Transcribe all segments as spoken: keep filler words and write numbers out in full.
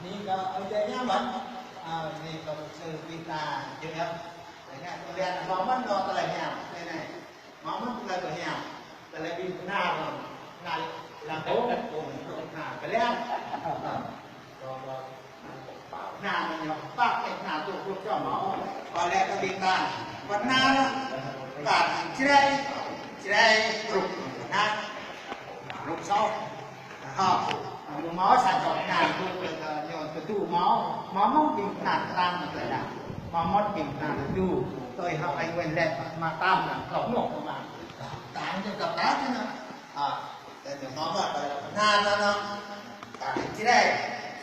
Ni kơ ơi adơi ñu mơ̆n, ni kơ mục sư Vita Jung Yong. Ngă tơlơi hmâo mơ̆n nao tơlơi hiam, tui anai. Hmâo mơ̆n tơlơi hiam, tơlơi ƀing pơnar, pơnar lăng ôh, pơnar kơ liang. Pơnar ñu păk, pơnar tŭ kruh čom hmâo. Kơ lĕ kơ ƀing ta, pơnar, pơnar Jrai, Jrai kruh pơnar, kruh soh. Hă, ñu hmâo sa čô pơnar, ñu kơ, kơ ñu tơdu hmâo, hmâo mơ̆n ƀing pơnar tram tơlơi đaŏ. Hmâo mơ̆n ƀing pơnar tơdu, tui hă ai wên lĕ mă tam lăng klŏk mơ̆n mă. Tam ñu kơ pơnar tơnă. Hă, tơl ñu hmâo mơ̆n tơlơi pơnar anŭn, anŭn. Pơnar Jrai,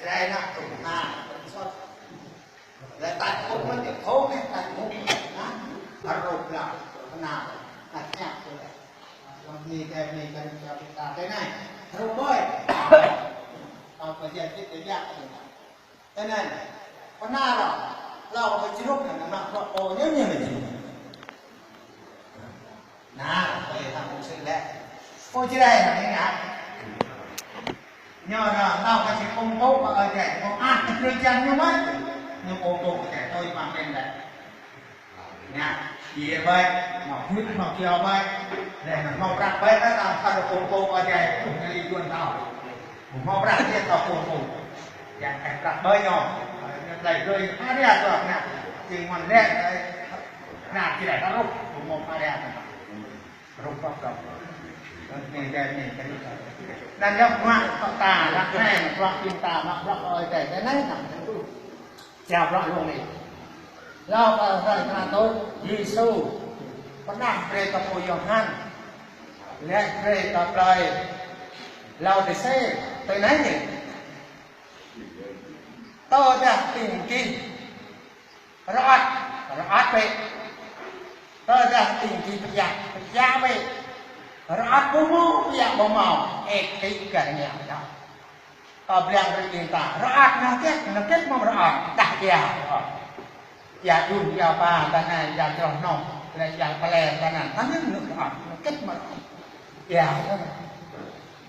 Jrai anŭn kruh pơnar, kruh soh. Lĕ tač kông mơ̆n, tač kông mơ̆n, tač kông mơ̆n. Hă, hrup lăng, pơnar, tač ñăp tui lĕ. Lăng ni kơ, ni kơ, ni kơ ta tui anai. Hrup ƀơi. Kâo pơjeh čih tui biă tui anai. Tui anai. Pơnar lăng. Lăng pơjrup anŭn, anŭn mă bruă pô ñu ñu mơ̆n. Anŭn, ơi, hăng mục sư lĕ. Pô Jrai anŭn ngă. Ñu anŭn, nao kơ či pơkŏm pơkŏm kơ ơi adơi, pơkŏm ah kơ drơi jăn ñu mơ̆n. Ñu pơkŏm pơkŏm kơ ơi adơi, tui pơmĭn lĕ. Ngă, djai ƀơi, hmâo gưt, hmâo kiao ƀơi. Lĕ anŭn hmâo prăk ƀơi, ta tam phă pơkŏm pơkŏm kơ ơi adơi, ñu li tuan thâo. Hmâo prăk ñu thâo pơkŏm pơkŏm. Yang kơ prăk ƀơi ñu. Ñu tơlơi gơi, pha ria tuan ngă. Či mơ̆n lĕ, ngă či lĕ ta rup, hmâo pha ria tuan. Rơ̆k pŏk rơ̆k. Anŭn yơh, anŭn yơh. Anŭn yơh bruă ta, ră anai, bruă ƀing ta, mă bruă ơi adơi, tui anai, anŭn yơh. Čar bruă lŏn anai. Laih pơ hrơi tơnah tui, Yêsu pơdah brơi kơ pô Yôhan. Laih brơi kơ plơi Laôdisê, tui anai anai. Tơdah ƀing gih rơăt, rơăt bĕ. Tơdah ƀing gih pơjăk, pơjăk bĕ. Rơăt ƀu hmâo, pơjăk ƀu hmâo, ĕp kĭ gah rơngiao đôč. Kâo pơblang brơi ƀing ta, rơăt anŭn hơget, hơget mơ̆ng rơăt, dah ia. Ia dun, ia ba, tui anai, ia čroh nong, lĕ ia pơlĕ, tui anai, tui anai mơ̆ng rơăt, hơget mơ̆ng rơăt. Ia,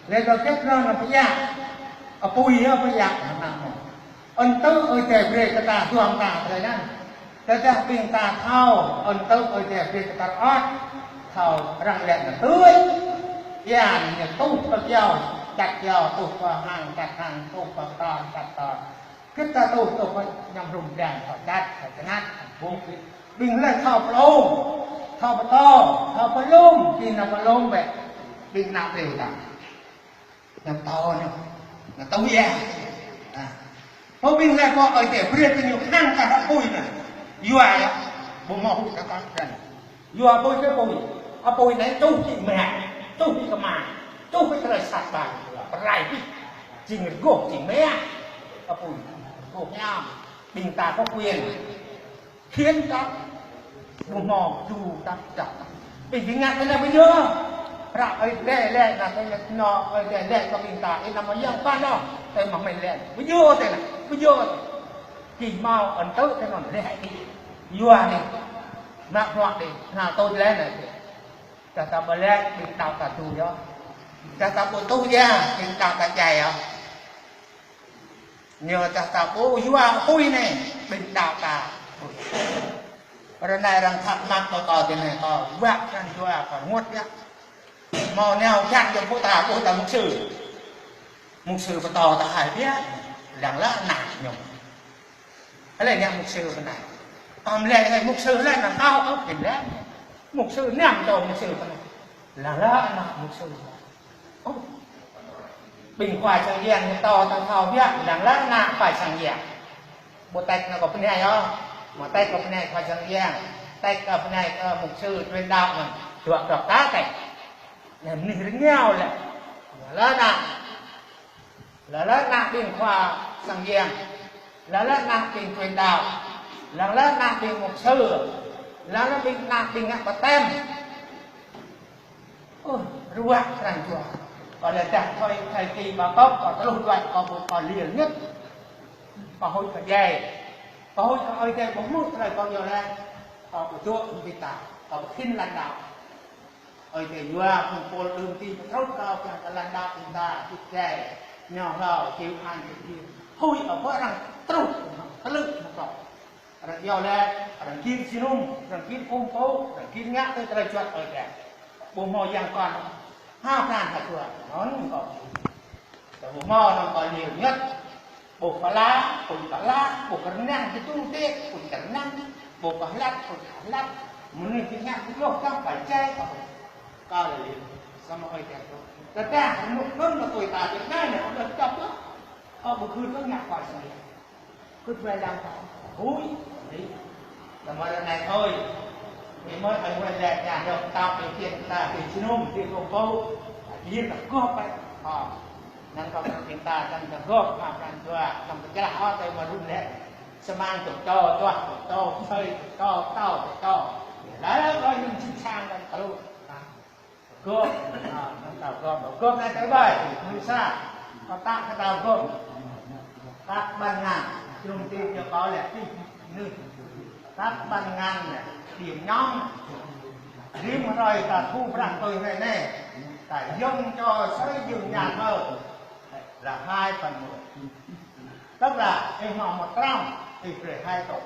lĕ kơ hơget anŭn pơjăk, apui yơh pơjăk, anŭn mơ̆n. Ơn tơ Ơi Adai brơi kơ ta, duăm ta tơlơi anŭn. Tơdah ƀing ta thâo, ơn tơ Ơi Adai brơi kơ ta rơăt, thâo arăng lĕ anŭn tui. Ia anŭn ñu tuh pơ kiao, čăt kiao, tuh pơ hăng, čăt hăng, tuh pơ kơtor, čăt kơtor. Hơget ta tuh, tuh pơ ñăm hrŭm blang, thâo čăt, thâo čơngăt, thâo ƀuh. Ƀing lĕ thâo pơlom, thâo pơtô, thâo pơlom, ƀing anŭn pơlom bĕ. Ƀing anŭn ƀiă ta. Anŭn tơ anŭn, anŭn tơ ia. Hă. Pô ƀing lĕ kơ Ơi Adai brơi kơ ñu hăng kơ apui anŭn. Yua yơh, ƀu hmâo huĭ kơ ta kăn. Yua apui kơ apui. Apui anai čuh či mă, čuh či kơmă, čuh či tơlơi sat ƀai. Pơrai ƀĭ. Jing rơgoh či mă. Apui rơgoh hiam. Ƀing ta kơ quyền. Khiên ta, ƀu hmâo, du ta, dăp ta. Ƀing gih ngă tui anai ƀu djơ̆. Prăk Ơi Adai lĕ, ngă tui anai, anŭn Ơi Adai lĕ kơ ƀing ta, ih anăm mơyang pă anŭn, tui mơ̆ng mĕn lĕ. Ƀu djơ̆ tui anai, ƀu djơ̆. Gih hmâo ơn tơ tui anŭn lĕ ih. Yua anai, ngă bruă anai, ngă tui lĕ anai. Tơdah ta ƀu lĕ, ƀing đaŏ ta tui yơh. Tơdah ta ƀu tui yơh, ƀing đaŏ ta djai yơh. Ñu tơdah ta ƀu yua apui anai, ƀing đaŏ ta. Ră anai arăng thắc mắc kơ kâo tui anai, kâo wă krăn yua kâo rơngot yơh. Hmâo nao kiăng yua pơtô ta, pơtô ta mục sư. Mục sư pơtô ta hai biă, lăng lă ană ñu. Lĕ ngă mục sư pơ anai. Tơm lĕ ngă mục sư lĕ anŭn thâo ôh, ƀing lĕ. Mục sư năm čô mục sư pơ anai. Lăng lă ană mục sư. Ôh. Ƀing khua sang yang ñu pơtô ta thâo biă, lăng lă ană khua sang yang. Ƀu tĕk anŭn kơ pơnai ôh. Mă tĕk kơ pơnai khua sang yang. Tĕk kơ pơnai kơ mục sư truyền đạo anŭn. Dua dua ta tĕk. Anai mơnuih rơngiao lĕ. Lăng lă ană. Lơlơi ană ƀing khua sang yang, lơlơi ană ƀing truyền đạo, lơlơi ană ƀing mục sư, lơlơi ƀing ană ƀing ngă baptem. Ơ, ruă krăn jua. Kâo lĕ dah thoi thời kỳ ƀa pŏk, kâo tơluh đuaĭ, kâo ƀu, kâo liêl ñĕt. Kâo huĭ kơ djai. Kâo huĭ kơ Ơi Adai ƀu hmư̆ tơlơi kâo iâu laĭ. Kâo ƀu dŏ ƀing ta, kâo ƀu khĭn lăn đao. Ơi Adai yua phung pôl đưm ti pơtrut kâo kiăng kơ lăn đao ƀing ta, ƀu djai. Nao hlâo, kiu an, kiu kiu. Huĭ ƀu arăng truh, tơlư̆ mơ̆ng kâo. Arăng iâu laĭ, arăng gir jơnum, arăng gir ung tŭ, arăng gir ngă tui tơlơi juăt Ơi Adai. Ƀu hmâo yang kon, ha pran ha jua, anŭn kâo. Tơ ƀu hmâo anŭn kâo liêl ñĕt. Ƀu pơala, ƀu pơala, ƀu kơnang kơ tu tê, ƀu kơnang, ƀu pơhlăt, ƀu pơhlăt. Mơnuih kơ ngă kơ gloh kơ pơčai kâo. Kâo lĕ liêl, samơ̆ Ơi Adai kâo. Tơdah rơnŭk anŭn mă tui ta Việt Nam anai, kâo lĕ čŏp lắm. Kâo ƀu khưt kơ ngă kâo sendiri. Kơ tơlơi lăng ta. Ui, ui. Tơma ră anai thôi. Mĭ mơi ơi mơi lĕ nhà nước tạo điều kiện ta ƀing jơnum, ƀing công bố. Ƀing ta gôp ƀai. Ơ. Năng kâo ƀing ta, năng ta gôp, ha pran jua, năng ta čơlah ôh, tơma run lĕ. Samăng tŭ čô, tuah tŭ čô, sơi tŭ čô, tâo tŭ čô. Lăi lăi kơ ñu čih sang năng tơlu. Gôp, ơ, năng tao gôp, gôp anai tơƀai, mơnuih sa, kơ ta, kơ ta gôp. Các ban ngành, trung tâm cho có lẽ tí, nư. Các ban ngành, điểm nhóm, rĭm hrơi ta thu prăk tui hrơi anai, ta dâng cho xây dựng nhà thờ là hai phần mười. Tức là, ih hmâo một trăm, ih brơi hai tôk.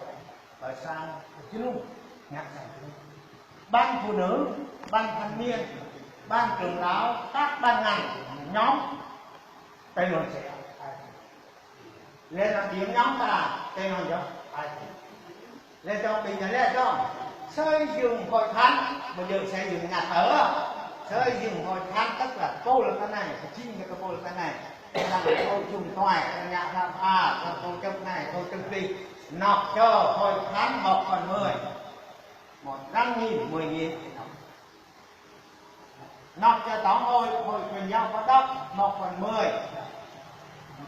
Ƀơi sang jơnum, ngă sang jơnum. Ban phụ nữ, ban thanh niên, ban trưởng lão, các ban ngành, nhóm, tui anŭn sĕ. Lĕ anŭn điểm nhóm ta, tui anŭn yơh. Lĕ čŏng ƀing ta lĕ čŏng. Xây dựng hội thánh, ƀu djơ̆ xây dựng nhà thờ. Xây dựng hội thánh tức là pôl ta anai, pơjing kơ pôl ta anai. Arăng pôl jum tuai, arăng ngă hrăm a, arăng pôl čŏp anai, pôl čŏp adih. Nộp cho hội thánh một phần mười. Một trăm nghìn, mười nghìn. Nộp cho tổng hội, hội truyền giáo Phật đốc một phần mười.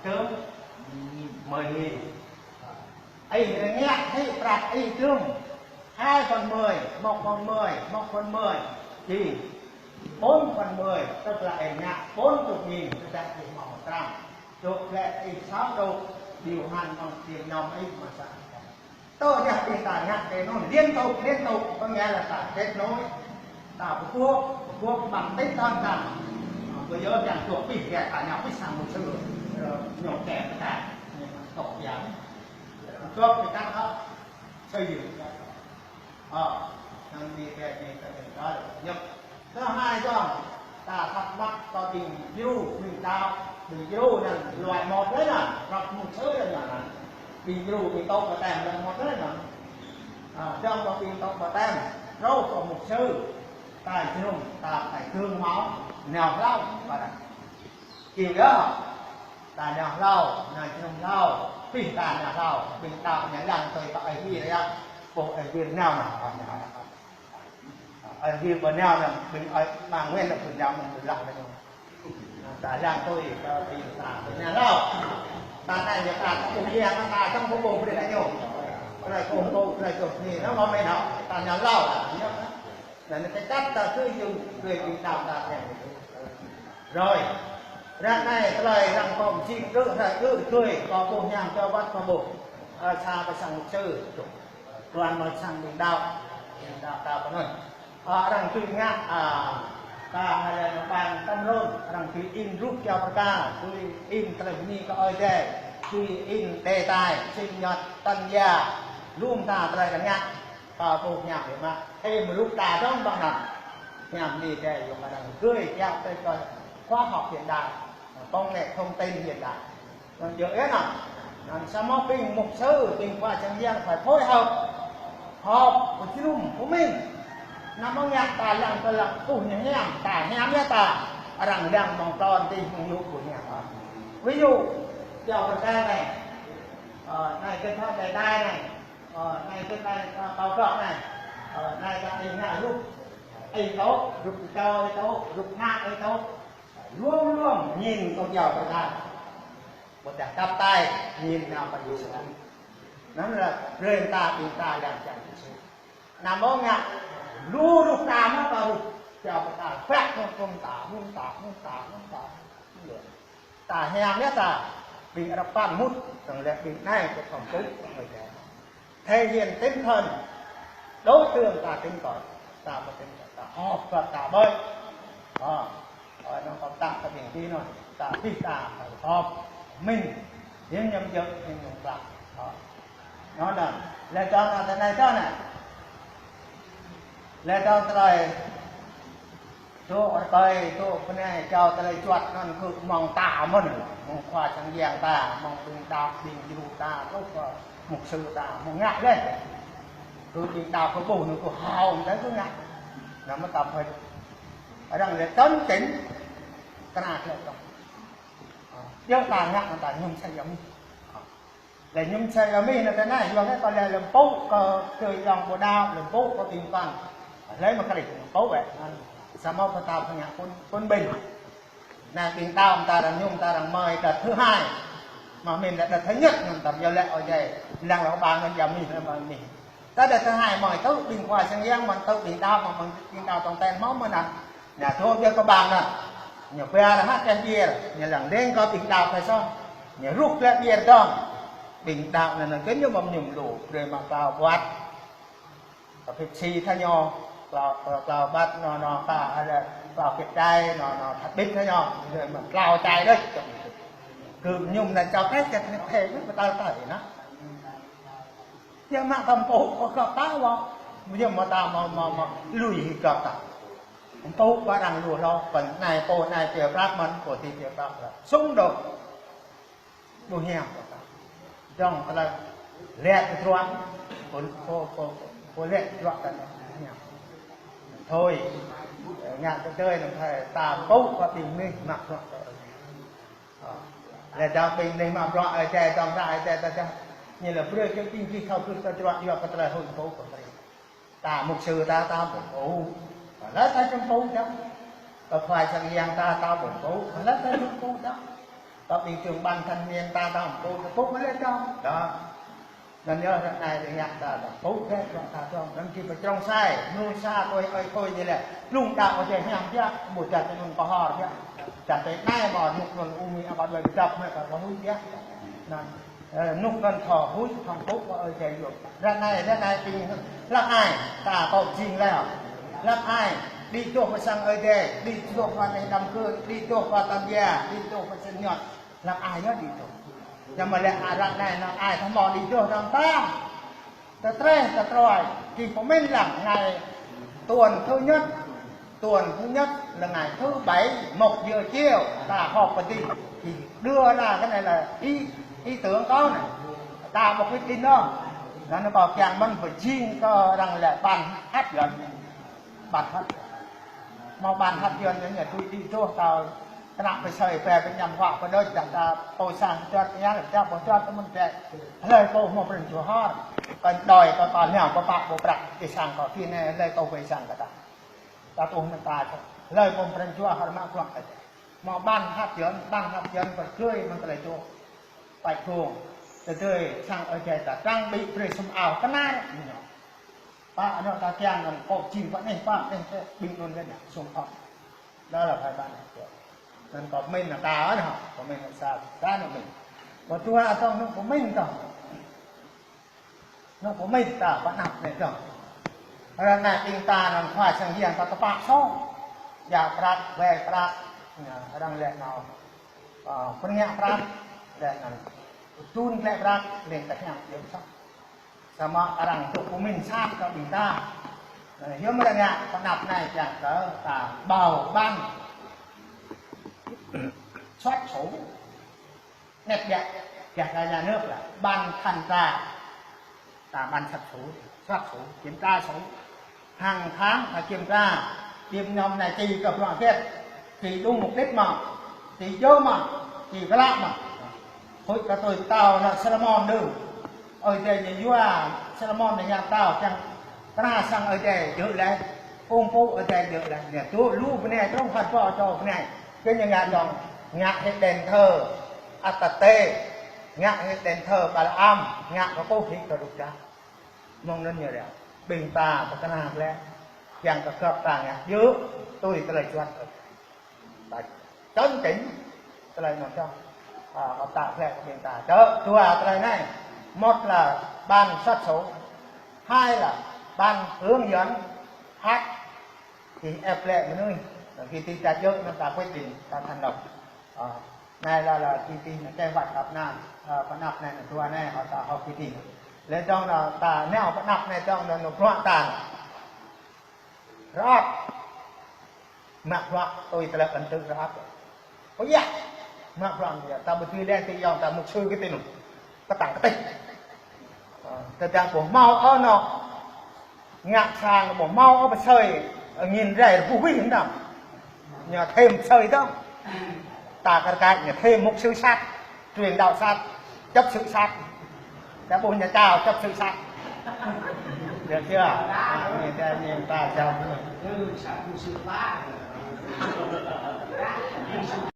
Tơm mười nghìn. Ih ngă hĭ prăk ih tơm hai phần mười, một phần mười, một phần mười. Thì bốn phần mười, tức là ih ngă bốn chục nghìn, tức là ih hmâo một trăm. Chục lĕ ih sáu chục, điều hành bằng tiền nhóm ih mà sao. Tơ yơh ƀing ta ngă tui anŭn liên tục, liên tục, có nghĩa là ta kết nối, ta pơguôp, pơguôp bằng tinh thần ta. Ơ, kơ yơh yang tuh ƀing gơ̆ ta ngă ƀing sang mục sư, ơ, ñu kĕ ta, ñu tŏk yang. Pơguôp kơ ta, ơ, xây dựng. Ơ, anŭn ñu kĕ ñu ta kĕ ta, ñu Thứ hai dong, ta thắc mắc kơ ƀing Dru, ƀing đaŏ, ƀing Dru anŭn loại một đấy nè, rŏk mục sư đấy nè. Ƀing Dru, ƀing tŏ baptem loại một đấy nè. À, dong kơ ƀing tŏ baptem, rŏk kơ mục sư, ta jơnum, ta phải gương mẫu, nao hlâo, ƀă đă. Kiăng yơh, ta nao hlâo, nao jơnum hlâo, ƀing ta nao hlâo, ƀing đaŏ ñu lăng tui kơ Ơi Adai yơh, ƀuh Ơi Adai nao nao, nao nao. Ơi Adai ƀu nao nao, ƀing ơi, ƀing Nguyễn là ƀu nao, ƀu lăng nao. Ta lăng tui, ta ƀing ta ƀu nao hlâo. Ta anai yơh ta ƀu djơ̆, ta čŏng ƀu ƀuh brơi nao ñu. Brơi kông ƀu, brơi kông ni, nao mơ̆ mơi nao. Ta nao hlâo, ta nao. Anŭn kơ čăt ta cứ dùng, brơi ƀing đaŏ ta thèm. Rồi. Ră anai tơlơi arăng kông jing, rơ̆ hrơi, rơ̆ tui, kơ ƀuh hiam, kơ wăt, kơ ƀuh. Ơ, sa pơ sang mục sư. Tuan mơ̆ sang ƀing đaŏ, ƀing đaŏ ta pơ anŭn. Ơ, arăng tui ngă, ơ, ta hai lĕ nao ƀang Tâm Rôn, arăng tui in rup kiao pơrka, tui in tơlơi bơni kơ Ơi Adai, tui in đề tài, sinh nhật, tân gia, lŏm ta tơlơi arăng ngă, ta ƀuh hiam biă mă, thêm một lúc ta dong ƀang anŭn. Hiam bơni Ơi Adai, yua kơ arăng gửi kiao tơlơi kơ khoa học hiện đại, công nghệ thông tin hiện đại. Anŭn yơh anŭn. Anŭn samơ̆ ƀing mục sư, ƀing khua sang yang phải phối hợp. Họp, pơjơnum, pơmĭn. Anăm mơ̆ng ngă ta lăng tơ lăng ƀuh ñu hiam, ta hiam yơh ta. Arăng lăng mơ̆ng tơlơi tih mơ̆ng yŭ ƀuh ñu hiam. Ví dụ, kiao pơrka anai. Ơ, anai kơ thâo tơlơi anai. Ơ, anai kơ anai, ơ, kâo kơ anai. Ơ, anai kơ ih ngă rup. Ih tŏ, rup kâo ih tŏ, rup ană ih tŏ. Lŏm lŏm nhìn kơ kiao pơrka. Ƀôdah đăp tai, ñu nao pơ Yêsu. Anŭn lĕ brơi ta ƀing ta lăng čang Yêsu. Anăm mơ̆ ngă lu ruh ta mơ̆ ta ruh. Čao pơ ta, bĕ mơ̆ng kông ta, mơ̆ng ta, mơ̆ng ta, mơ̆ng ta. Ta hiam yơh ta, ƀing rơpăn mŭt, tơ̆ng lĕ ƀing anai kơ thom tŭ, kơ mơi kơ. Thể hiện tinh thần đối tượng ta kính cõi, ta có kính cõi, ta họp và ta bơi. Ờ, ờ, nó có tặng ta miễn phí rồi, ta biết ta phải họp, mình, hiến nhóm dự, hiến nhóm bạn. Ờ. Nó là, lĕ cho nó thế này cho này. Lĕ cho tơlơi Tŭ rơkơi, tŭ pơnai, čao tơlơi čuăt anŭn kơ mơ̆ng ta mơ̆n, mơ̆ng khua sang yang ta, mơ̆ng ƀing đaŏ, ƀing djru ta, tŭ kơ mục sư ta, mơ̆ng ngă lĕ. Kơ ƀing đaŏ kơ ƀuh anŭn kơ hao, mơ̆ng ta kơ ngă. Anŭn mơ̆ ta phải. Arăng lĕ tơm tĭn, kơnăl lĕ tơm. Yơh ta ngă, ta ñum sa yơh mih. Lĕ ñum sa yơh mih anŭn tơ anai, yua kơ lĕ lơ̆m pŭ kơ tơlơi yang ƀu đaŏ, lơ̆m pŭ kơ ƀing păng. Lĕ mă kơ lĕ lơ̆m pŭ wĕ. Samơ̆ pơtao pơngă pun, pun ƀing. Anai ƀing đaŏ ta arăng ñum ta arăng mơi đợt thứ hai. Mă min lĕ đợt thứ nhất anŭn ta yơh lĕ ơi adơi. Lăng lăng ba ngăn yơh mih lĕ mơi mih. Ta đợt thứ hai mơi tŭ ƀing khua sang yang mơ̆n tŭ ƀing đaŏ mơ̆n ƀing đaŏ tong ten mơ̆n mơ̆n anŭn. Ñu thâo biă kơ ƀăng anŭn. Ñu pia rơhat kơ biă, ñu lăng leng kơ ƀing đaŏ kơ soh. Ñu ruh lĕ biă dơ̆ng. Ƀing đaŏ anŭn anŭn kơ ñu mơ̆m ñum lu, brơi mă klao ƀuăt. Kơ Pepsi thâo ñu, klao, klao ƀuăt anŭn anŭn kơ, ada klao pit čai anŭn anŭn, thâo ƀĭt thâo ñu, brơi mă klao čai đôč. Kơ ñum anŭn čao pĕ, čao pĕ, pĕ, pĕ, pơtao tơi anŭn. Yua mă tơm pŭ kơ gơ̆ ta wơ̆t. Yua mă ta mă, mă, mă lui hĭ gơ̆ ta. Pŭ kơ arăng lu hlâo, pơ anai pô anai pia prăk mơ̆n, pô ti pia prăk lĕ. Xung đột. Ƀu hiam kơ ta. Dơ̆ng tơlơi lĕ tơdruă, pô, pô, pô, pô lĕ tơdruă kơ ta ƀu hiam. Thôi, ngă tơdơi anŭn thâo ta pŭ kơ ƀing mih mă bruă kơ Ơi Adai. Ơ. Lĕ dơ̆ng ƀing mih mă bruă Ơi Adai, dơ̆ng hră Ơi Adai ta čang. Ñu lĕ brơi kơ ƀing gih thâo kơ tơdruă yua kơ tơlơi hŭn pŭ kơ brơi. Ta mục sư ta, ta ƀu pŭ. Lĕ ta čang pŭ čang. Kơ khua sang yang ta, ta ƀu pŭ. Lĕ ta čang pŭ čang. Kơ ƀing trưởng ban thanh niên ta, ta ƀu pŭ. Ta pŭ lĕ čang. Đó. Anŭn yơh ră anai tơ ngă ta, ta pŭ kơ čang ta čang. Anŭn kơ pơčrông sai. Mơnuih sa tui ơi tui ñu lĕ. Blung đaŏ kơ čeh hiam biă. Ƀu čăt anŭn kơ hor biă. Čăt tơ anai mơ̆ nuk anŭn umi apa dua dăp mă kơ kơ huĭ biă. Anŭn. Ơ, nuk anŭn thâo huĭ, thâo pŭ kơ Ơi Adai yơh. Ră anai, ră anai ƀing hlăk ai, ta kâo jing lĕ. Hlăk ai, đĭ čuh pơ sang Ơi Adai, đĭ čuh pơ anai đám cưới, đĭ čuh pơ tam gia, đĭ čuh pơ sinh nhật. Hlăk ai yơh đĭ čuh. Yua mơ̆ lĕ, a, ră anai anŭn ai thâo mơ̆ đĭ čuh dơ̆ng ta. Tơtreh, tơtroi, gih pơmĭn lăng ngày tuần thứ nhất, tuần thứ nhất là ngày thứ bảy, một giờ chiều, ta họp pơđĭ. Thì đưa ra cái này là ý, ý tưởng có này. Ta một quyết định đó. Là nó có kiăng mơ̆n phải jing kơ arăng lĕ ban hấp dẫn. Ban hấp dẫn. Mơ̆ ban hấp dẫn ñu tui đĭ čuh ta kơnăl pơsơi pĕ pơñăm huă pơđôč dah ta pô sang čuăt ñu lĕ ta pô čuăt tơ mơ̆n pĕ. Hlơi pô mơ̆ pran jua hor. Kơ đôi kơ ta lĕ pơpă pô prăk ih sang kơ phi anai hlơi pô pơ ih sang kơ ta. Ta tŭ mơ̆n ta čuh. Hlơi pô pran jua hor mă bruă kơ ta. Mơ̆ ban hấp dẫn, ban hấp dẫn pơgơi mơ̆n tơlơi čuh. Pai kông. Tơdơi sang Ơi Adai ta trang bị brơi sum ao kơnar ñu. Pă anŭn ta kiăng anŭn kâo jing pă anai, pă anai, ƀing anŭn lĕ ñu sum ao. Đó là phải ban hấp dẫn. Anŭn kâo pơmĭn anŭn ta anŭn hă, kâo pơmĭn anŭn sa, sa anŭn pơmĭn. Kâo tui atong anŭn pơmĭn tong. Anŭn pơmĭn ta pơ anăp anai tong. Ră anai ƀing ta anŭn khua sang yang ta tơpă soh. Djă prăk, wai prăk, ñu, arăng lĕ ñu, ơ, pơngă prăk, lĕ ñu, tun klĕ prăk, lĕ ta hiam yơh soh. Samơ̆ arăng tŭ pơmĭn sat kơ ƀing ta. Ơ, yua mơ̆ arăng ngă pơ anăp anai kiăng kơ ta bảo ban soát số. Nét biă, kiăng kơ nhà nước là ban thanh tra. Ta ban soát số, soát số, kiểm tra số. Hàng tháng ta kiểm tra, ƀing ñu anai či kơ bruă hơget, či đúng mục đích mơ̆, či djơ̆ mơ̆, či klă mơ̆. Huĭ kơ tui pơtao ană Salômôn đưm. Ơi Adai ñu yua Salômôn anai ñu pơtao kiăng kơna sang Ơi Adai djơ̆ lĕ, ung pŭ Ơi Adai djơ̆ lĕ, ñu tŭ lu bơnai, trông phat pô čô bơnai. Kơ ñu ngă dơ̆ng, ngă hĭ đền thờ, Ăt tơtê, ngă hĭ đền thờ Balaam, ngă kơ kôh hĭ kơ rŭk čar. Mơ̆ng anŭn ñu ră. Ƀing ta pơkra lĕ, kiăng kơ gơ̆p ta ngă djơ̆, tui tơlơi juăt. Ta chấn chỉnh tơlơi anŭn čŏng. À, hợp tác lĕ kơ ƀing ta. Dua tơlơi anai. Một là ban soát số. Hai là ban hướng dẫn hát. Thì ép lĕ mơnuih, khi ti ta djơ̆ anŭn ta quyết định, ta thành lập. Ờ, anai là, là khi ti anŭn kế hoạch hợp nạp, ờ, pơanăp anai, anŭn dua anai, họ ta học khi ti. Lĕ dŏng anŭn ta nao pơanăp anai dŏng anŭn, anŭn bruă ta. Rơ̆t. Mă bruă tui tơlơi ấn tượng rơ̆t. Ơ yă. Mă bruă anŭn yă. Ta ƀu dưi lĕ ti yŏng ta mục sư kơ ti anŭn. Kơtang kơtih. Ơ, tơdang ƀu hmâo ôh anŏ ngă sang, ƀu hmâo ôh pơsơi, nghìn rai rơbuh wih năm. Ñu thêm pơsơi dŏng. Ta kar kaĭ ñu thêm mục sư sat, truyền đạo sat, chấp sự sat. Ta ƀuh ñu chào chấp sự sat. Được chưa? À, nhìn ta, nhìn ta chào.